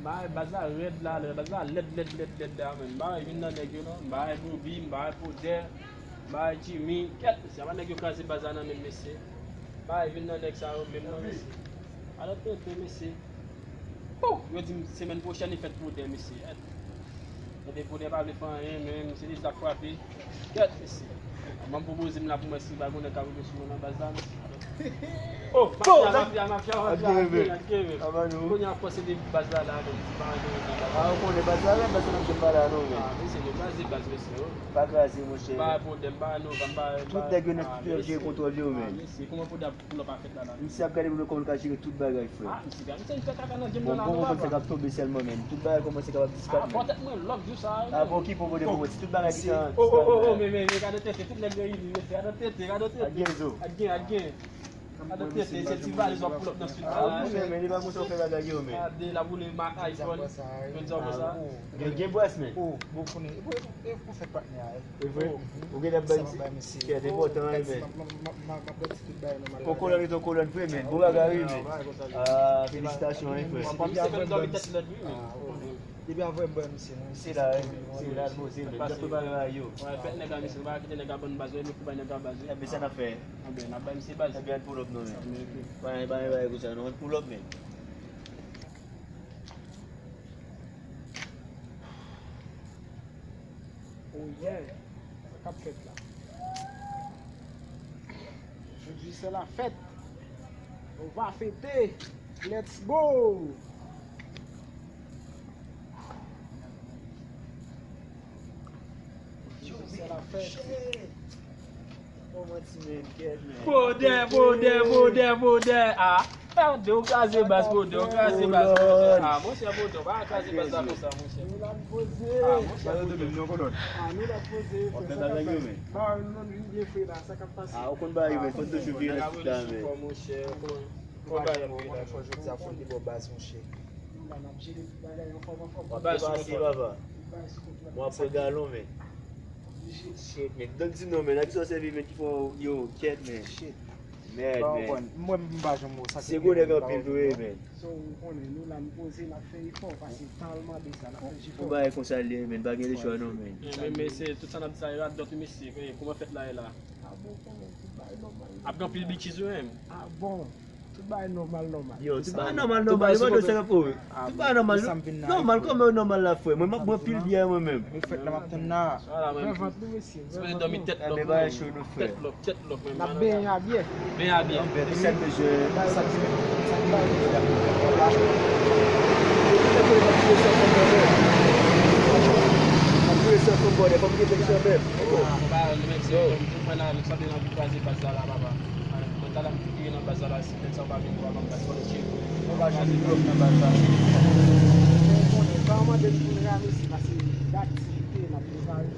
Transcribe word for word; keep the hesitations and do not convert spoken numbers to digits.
Bagay baz la rèd la, baz la lèd, lèd, lèd, lèd la menm. M pa wè youn nan nèg yo non. M pa wè Bobby, m pa wè Prodè, m pa wè Jimmy. Kèt, mesye, apa nèg yo kraze baz la nan menm, mesye. M pa wè youn nan nèg sa yo menm non, mesye. Alò tenten, mesye. Pow! Yo di m semèn pwochèn e fèt Prodè, mesye. Tenten Prodè pa vle fè anyen, men se li k ap frape. Kèt, mesye. Mwen m pwopoze m la pou mwen si pa gon nèg ka rive sou mwen nan baz la, mesye. Oh, mafya, mafya, mafya, mafya, ak gen, ak gen. Kounye a fòse de baz la la, men ti pa anyen nan baz la. Ah, ou konnen baz la, men baz la n ap jwenn pa la non, men. Ah, mesye, nou kraze baz, mesye, oh. Pa kraze, monchè. Pa pwoblèm, pa novanm, pa. Tout nèg yo nan jere kontwòl yo, men. Ah, mesye, kòman pou dap pou lòp a fèt la la? Misye ap gade pou nou kòman l ka jere tout bagay, frè. Ah, misye, misye fè kaka nan djem nan la non, papa. Bon, bon, sa k ap tonbe sèlman, men. Tout bagay kòmanse kapab dispat, men. Ah, bon, tèt mwen lòk jou sa a, men. Ah, bon, ki pwoblèm, bon, si tout bagay ki tan dispat, men. Oh, oh, oh, men, men, men, gade tenten, tout nèg reyini, mesye, gade tenten, gade tenten. Ak gen zo. Ak gen, ak gen. Gade tenten, se ti valiz w ap pull up nan street la. Ah, wi, men, men, li pa konn sa w fè bagay yo, men. Gade, l ap woule ma iPhone. Jwenn sa w konsa. Gen, gen bwès, men. Oh, bon, konnen. E pou, e pou fèt patnè a, eh. E vre? Ou gen ap bay ti kèt enpòtan, wi, men. Ou kolòn, ou kolòn vre, men. Bon bagay, wi, men. Ah, felisitasyon, wi, frè. Depi avè m bwè misye, non. Se la, wi. Se la, l poze, men. L ap prepare bagay yo. Fèt nèg la, misye, nou pa kite nèg la ban n baz, wi, nou koupe nèg la baz, wi. Enben, sa n ap fè. Enben, n ap bay misye baz. Enben, ann pull up, non, men. Pa gen bagay konsa, non, ann pull up, men. Oh yeah, sa k ap fèt la. Jodi se la fèt. Nou va fete. Let's go. Jodi se la fèt. Pwodè, pwodè, pwodè, pwodè. Ah, pwodè, ou kraze baz, pwodè, ou kraze baz, pwodè. Ah, monchè, pwodè, ou pa kraze baz la konsa, monchè. Ah, monchè, pwodè. Ah, nou la poze, frè, sa k ap pase? Ba, nou vin byen fre la, sa k ap pase? Ah, ou konn bagay yo, men, fò n toujou vire nan tout la, men. Monchè, ou konn bagay yo, men. Fò jodi a fò n te bò baz, monchè. Nou la, n ap jere tout bagay anfòm, anfòm. W ap depase, papa. Mwen ap pran galon, men. Shit, men. Donk di non, men. Nan ki sa w sèvi, men, ki fè w, yo, kèt, men. Shit. Mèd, men. Mwen, m pa janm wè sa. Se gwo nèg anpil vre, men. So, ou konnen, nou la, n poze, n ap fè efò, paske tan l mande sa, n ap fè jefò. Pou bagay konsa l ye, men, pa gen lechwa non, men. Men, men, men, se tout sa n ap di sa, yo radòt, mesye, kòman fèt la ye la? Ah bon, kòman tout bagay nòmal? Ap gen anpil bitches, wi, men. Ah bon. Tout bagay nòmal, nòmal. Yo, tout bagay nòmal, nòmal. Yo, mande sa pou ou. Tout bagay nòmal. Nòmal, kòman yo nòmal la, frè? Mwen, m ap pran pil byè, mwen menm. Mwen fèt la, m ap tann la. Vè vant nou, mesye. Vè vant nou. Tèt lòk, tèt lòk, tèt lòk, men. N ap benyen a byè. Benyen a byè. Mesye, mesye. Mwen la, nou sanble nan vi kwaze baz la, la, papa. Mwen ta la m figire nan baz la, la, si nèg sa yo pa vin, yo pa ban m baz, fò nou tcheke. Nou pa janm blòf nan baz la. Mwen konnen, sa w mande m pou n rale, se paske gen aktivite n ap prepare.